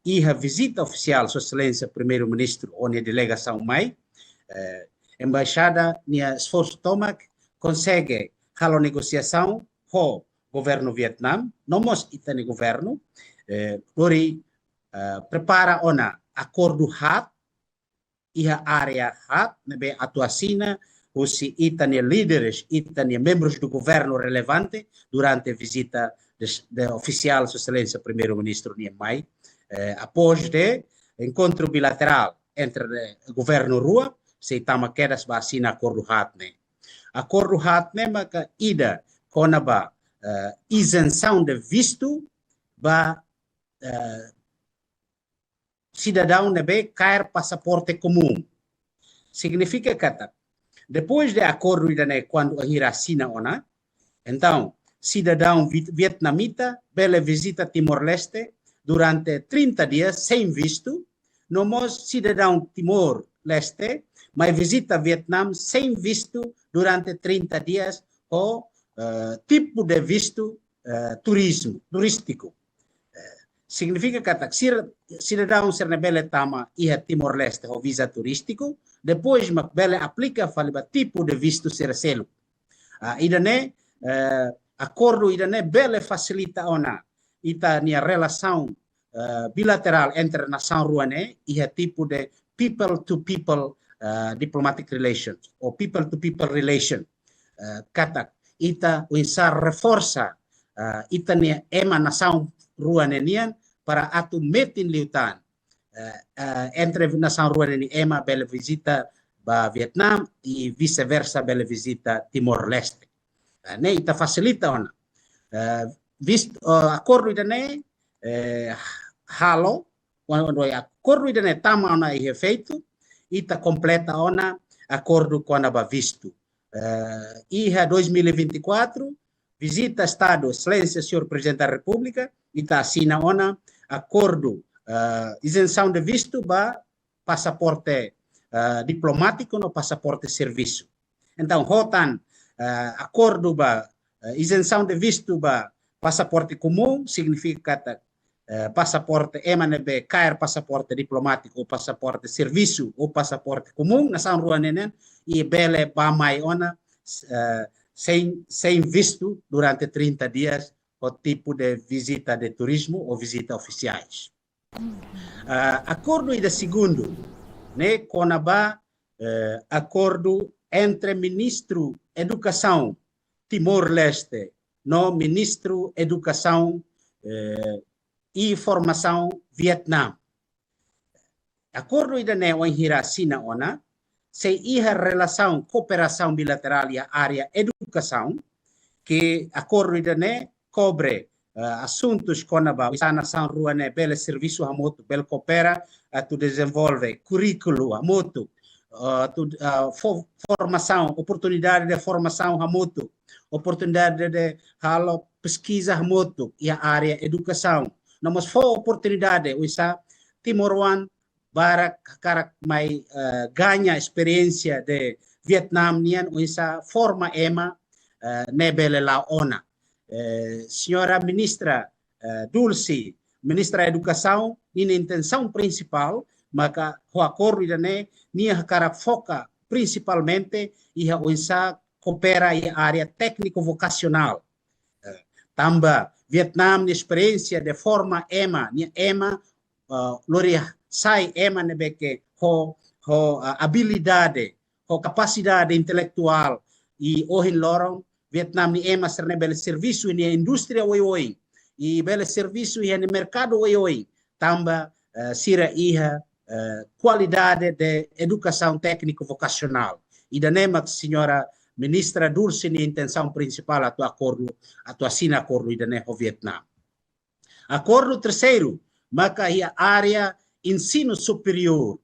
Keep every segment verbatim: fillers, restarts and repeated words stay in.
iha vizita ofisiál Sua Exelénsia Primeiru-Ministru ho nia delegasaun mai, eh, embaixada nia esforsu tomak konsege halo negosiasaun ho governu Vietname, no mós ita-nia governu, eh, hodi, eh, prepara ona akordu haat iha área haat ne'ebé atu asina husi ita-nia líderes, ita-nia membrus do governu relevante durante vizita de, de ofisiál Sua Exelénsia Primeiru-Ministru nian mai. Eh, após de enkontru bilaterál entre, eh, governu rua, sei tama kedas ba asina akordu haat ne'e. Akordu haat ne'e maka ida kona-ba, eh, izensaun de vistu ba, eh, sidadaun ne'ebé kaer pasaporte komún. Signifika katak, depois de akordu ida-ne'e kuandu wainhira asina ona, entaun, sidadaun vit-, vietnamita bele vizita Timor-Leste durante trinta dias sein vistu, no mós sidadaun Timor-Leste mai vizita Vietname sein vistu durante trinta dias ho, eh, tipu de vistu, eh, turizmu, turístiku. Eh, signifika katak sir-, sidadaun sira-ne'e bele tama iha Timor-Leste ho viza turístiku, depois mak bele aplika fali ba tipu de vistu sira seluk. Ah, ida-ne'e, eh, akordu ida-ne'e bele fasilita ona ita-nia relasaun, eh, bilaterál entre nasaun rua ne'e iha tipu de people to people, eh, diplomatic relations ou people to people relation. Eh, katak ita oinsá reforsa, eh, ita-nia ema nasaun rua ne'e nian para atu metin liután, eh, eh, entre nasaun rua ne'e nia ema bele vizita ba Vietname i vice-versa bele vizita Timor-Leste. Eh, ne'e ita fasilita ona. Eh, vist-, eh, akordu ida-ne'e, eh, halo, kuandu, kuandu akordu ida-ne'e tama ona iha efeitu, ita kompleta ona akordu kona-ba vistu. Eh, iha dois mil e vinte e quatro, vizita Estadu, Exelénsia Señór Prezidente da Repúblika, ita asina ona akordu, eh, izensaun de vistu ba pasaporte, eh, diplomátiku no pasaporte servisu. Entaun, ho tan, eh, akordu ba, eh, izensaun de vistu ba pasaporte komún, signifika katak, eh, pasaporte ema ne'ebé kaer pasaporte diplomátiku ou pasaporte servisu ou pasaporte komún, nasaun rua ne'e nian, i bele bá-mai ona, eh, sein, sein vistu durante trinta dias, ho tipu de vizita de turizmu ou vizita ofisiais. Ah, akordu ida segundu, ne'e kona-ba, eh, akordu entre Ministru Edukasaun Timor-Leste no Ministru Edukasaun, eh, i Formasaun Vietname. Akordu ida-ne'e wainhira asina ona, sei iha relasaun kooperasaun bilaterál iha área edukasaun, ke akordu ida-ne'e kobre, eh, asuntus kona-ba oinsá nasaun rua ne'e bele servisu hamutuk, bele koopera atu dezenvolve kurríkulu hamutuk, eh, atu, eh, fó formasaun, oportunidade de formasaun hamutuk, oportunidade de halo peskiza hamutuk iha área edukasaun. No mós fó oportunidade oinsá timoroan barak hakarak mai, eh, gaña esperiénsia de Vietname nian oinsá forma ema, eh, ne'e bele la'o ona. Eh, Señora Ministra, eh, Dulce, Ministra Edukasaun, ninia intensaun prinsipál maka ho akordu ida-ne'e nia hakarak foka prinsipalmente iha oinsá koopera iha área tékniku vokasionál. Eh, tanba Vietname nia esperiénsia de forma ema, nia ema, eh, lori sai ema ne'ebé ke ho, ho, eh, abilidade, ho kapasidade intelektuál, i ohin loron Vietname nia ema sira-ne'e bele servisu iha indústria oioin, i bele servisu iha merkadu oioin, tanba, eh, sira iha, eh, kualidade de edukasaun tékniku vokasionál. Ida-ne'e mak Señora Ministra Dulce nia intensaun prinsipál atu akordu, atu asina akordu ida-ne'e ho Vietname. Akordu terseiru, maka iha área ensinu superiór.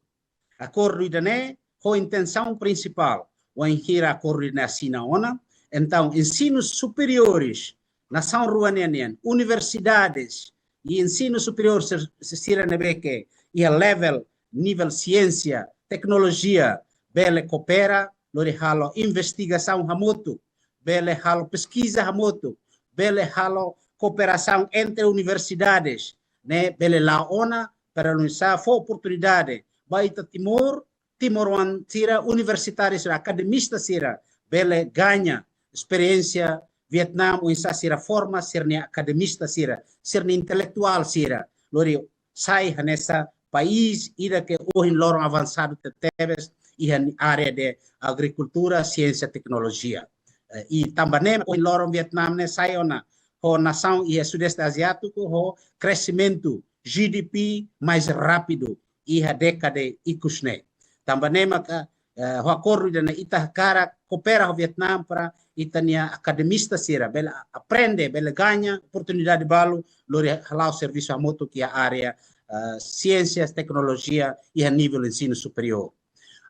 Akordu ida-ne'e ho intensaun prinsipál, wainhira akordu ida-ne'e asina ona, entaun ensinu superiores, nasaun rua ne'e nian, universidades, i ensinu superiór sir-, sira ne'ebé ke iha level, nivel siénsia, teknolojia, bele koopera, lori halo investigasaun hamutuk, bele halo peskiza hamutuk, bele halo kooperasaun entre universidades, ne'e bele la'o ona para oinsá fó oportunidade ba ita Timor, timoroan sira, universitáriu sira, akademista sira bele gaña esperiénsia Vietname, oinsá sira forma sira-nia akademista sira, sira-nia intelektuál sira, lori sai hanesan país ida ke ohin loron avansadu tebetebes iha área de agrikultura, siénsia, teknolojia. Eh, i tanba ne'e ohin loron Vietname ne'e sai ona ho nasaun iha Sudeste Aziátiku ho kresimentu G D P mais rápidu iha dékada ikus ne'e. Tanba ne'e maka, eh, ho akordu ida-ne'e ita hakarak koopera ho Vietname para ita-nia akademista sira bele aprende, bele gaña oportunidade balu, lori hala'o servisu hamutuk iha área, eh, siénsia, teknolojia iha nivel ensinu superiór.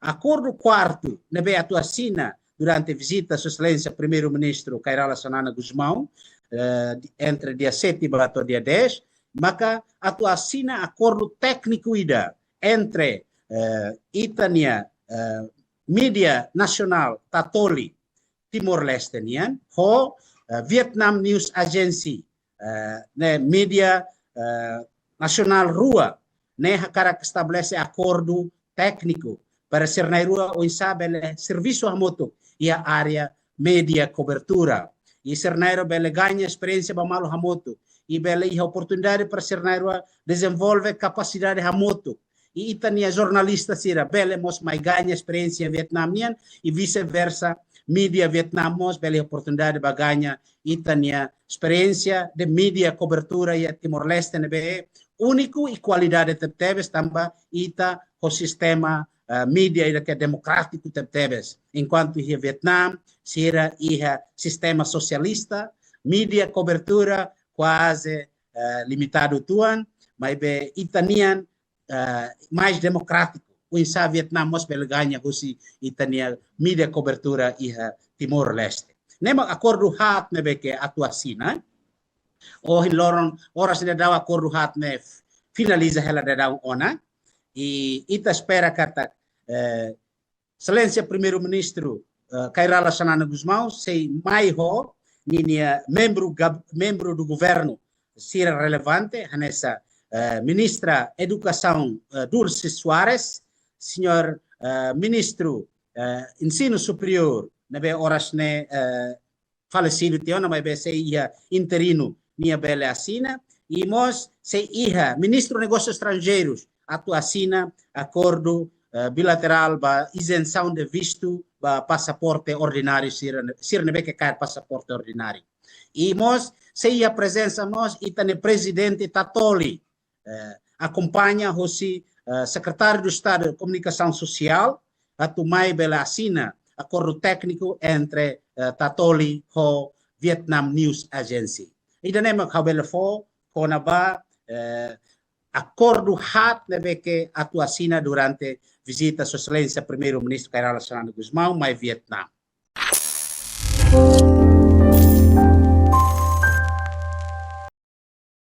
Akordu kuartu ne'ebé atu asina durante vizita Sua Exelénsia Primeiru-Ministru Kay Rala Xanana Gusmão, eh, di-, entre dia sete ba to'o dia dez, maka atu asina akordu tékniku ida entre, eh, ita-nia, eh, mídia nasionál Tatoli Timor-Leste nian ho, eh, Vietnam News Agency, eh, ne'e mídia, eh, nasionál rua, ne'e hakarak estabelese akordu tékniku para sira na'in-rua oinsá bele servisu hamutuk iha área mídia kobertura. I sira na'in-rua bele gaña esperiénsia ba malu hamutuk. I bele iha oportunidade para sira na'in-rua dezenvolve kapasidade hamutuk. I ita-nia jornalista sira bele mós mai gaña esperiénsia Vietname nian, i vice-versa, mídia Vietname mós bele oportunidade ba gaña ita-nia esperiénsia de mídia kobertura iha Timor-Leste ne'ebé úniku i kualidade tebetebes tanba ita ho sistema, eh, mídia ida ke demokrátiku tebetebes. Enkuantu iha Vietname, sira iha sistema sosialista, mídia kobertura kuaze, eh, limitadu uitoan, maibé ita-nian, eh, mais demokrátiku. Oinsá Vietname mós bele gaña husi ita-nia mídia kobertura iha Timor-Leste. Ne'e mak akordu haat ne'ebé ke atu asina. Ohin loron, oras ne'e daudaun akordu haat ne'e finaliza hela daudaun ona. I ita espera katak, eh, Exelénsia Primeiru-Ministru, eh, Kay Rala Xanana Gusmão, sei mai ho ninia membru gab-, membru do governu sira relevante, hanesan, eh, Ministra Edukasaun, eh, Dulce Soares, señór, eh, Ministru, eh, Ensinu Superiór, ne'ebé oras ne'e, eh, falesidu tiha ona, maibé sei iha interinu nia bele asina, i mós sei iha Ministru Negósius Estranjeirus atu asina akordu, eh, bilaterál ba izensaun de vistu ba pasaporte ordináriu sira, sira ne'ebé ke kaer pasaporte ordináriu. I mós sei iha prezensa mós ita-nia prezidente Tatoli, eh, akompaña husi, eh, Sekretáriu de Estadu Komunikasaun Sosiál, atu mai bele asina akordu tékniku entre, eh, Tatoli ho Vietnam News Agency. Ida-ne'e mak ha'u bele fó kona-ba, eh, akordu haat ne'ebé ke atu asina durante vizita Sua Exelénsia Primeiru-Ministru Kay Rala Xanana Gusmão mai Vietname.